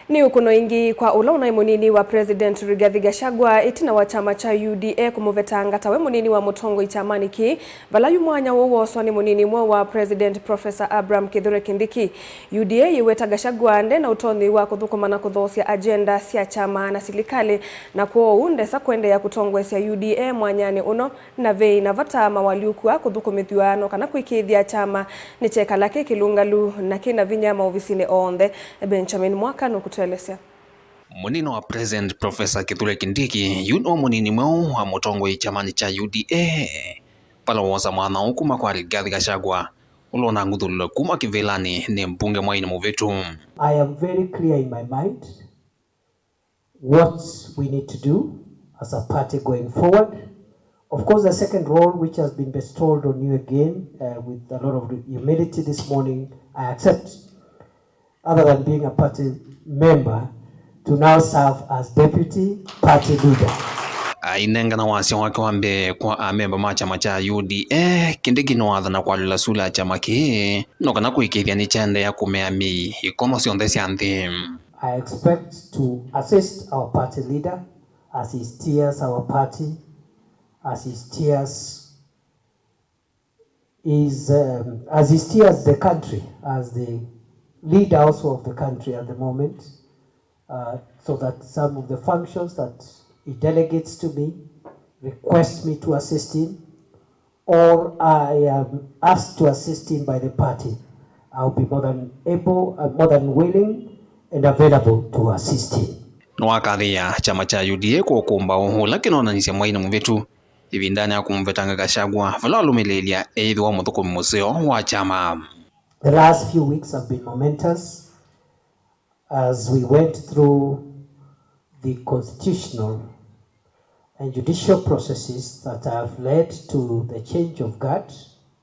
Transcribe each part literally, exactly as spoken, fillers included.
Nĩ ũkũno ĩngĩ kwa ũla ũnaĩ mũnini wa President Rigathi Gachagua ĩtina wa kyama kya U D A kũmũvetanga tawe mũnini wa mũtongoi kyamanĩ kĩĩ, vala yu mwanya ũũ wooswa nĩ mũnini mweũ wa President Professor Abraham Kithure Kindiki. U D A yĩweta Gachagua nde na ũtonyi wa kũthũkũma na kũthoosya agenda sya kyama na silikalĩ, na kwoou ndesa kũendeea kũtongoesya U D A mwanyanĩ ũno, na veĩ na vata mawalyũku aa kũthũkũmĩthw'a no kana kwĩkĩĩthya kyama nĩkyekala kĩ kĩlũngalu na kĩ na vinya maovisinĩ onthe. Benjamin Mwaka nũkũtũelesya. Mũnini wa President Professor Kithure Kindiki yu no mũnini mweũ wa mũtongoi kyamanĩ kya U D A, vala woosa mwanya ũũ kuma kwa Rigathi Gachagua, ũla ũnanguthũlilwe kuma kĩvĩlanĩ nĩ mbunge mwainĩ mũvĩtu. I am very clear in my mind what we need to do as a party going forward. Of course, the second role which has been bestowed on you again, uh, with a lot of humility this morning, I accept. Other than being a party member, to now serve as deputy party leader. Ainengana wasya wake wa mbee kwa amemba ma kyama kya U D A, Kindiki nĩwathana kwalũla sula ya kyama kĩĩ, no kana kũĩkĩĩthya nĩkyaendeea kũmea mĩi ikono syonthe sya nthĩ. I expect to assist our party leader as he steers our party, as he steers is, um, as he steers the country, as the leader also of the country at the moment, uh, so that some of the functions that he delegates to me, requests me to assist him, or I am asked to assist him by the party, I'll be more than able, uh, more than willing and available to assist him. Nĩwakathĩĩa kyama kya U D A kwa ũkũmbaũ ũla kĩnonanisye mwainĩ mũvĩtu ĩvindanĩ ya kũmũvetanga Gachagua, vala walũmĩlĩĩlya eĩthĩwa mũthũkũmi mũseo wa kyama. The last few weeks have been momentous as we went through the constitutional and judicial processes that have led to the change of guard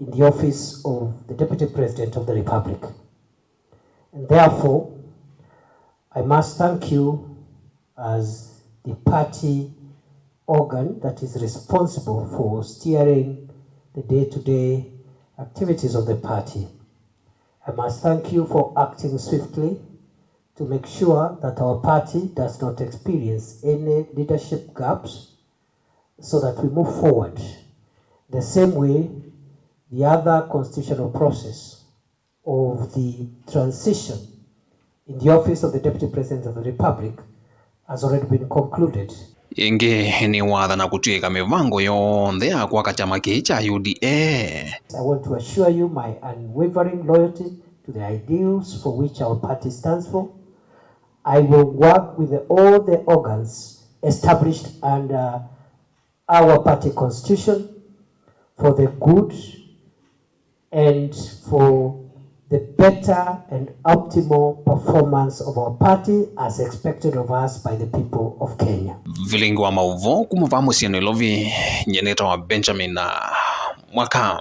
in the office of the Deputy President of the Republic. And therefore, I must thank you as the party organ that is responsible for steering the day-to-day activities of the party. I must thank you for acting swiftly to make sure that our party does not experience any leadership gaps, so that we move forward the same way the other constitutional process of the transition in the office of the Deputy President of the Republic has already been concluded. Ĩngĩ nĩwathana kũtw'ĩka mĩvango yonthe ya kwaka kyama kĩĩ kya U D A. I want to assure you my unwavering loyalty to the ideals for which our party stands for. I will work with the, all the organs established under our party constitution for the good and for the better and optimal performance of our party as expected of us by the people of Kenya. Vilingi wa maũvoo kuma vaa mũsyĩ Nairobi, nyie nĩtawa Benjamin Mwaka.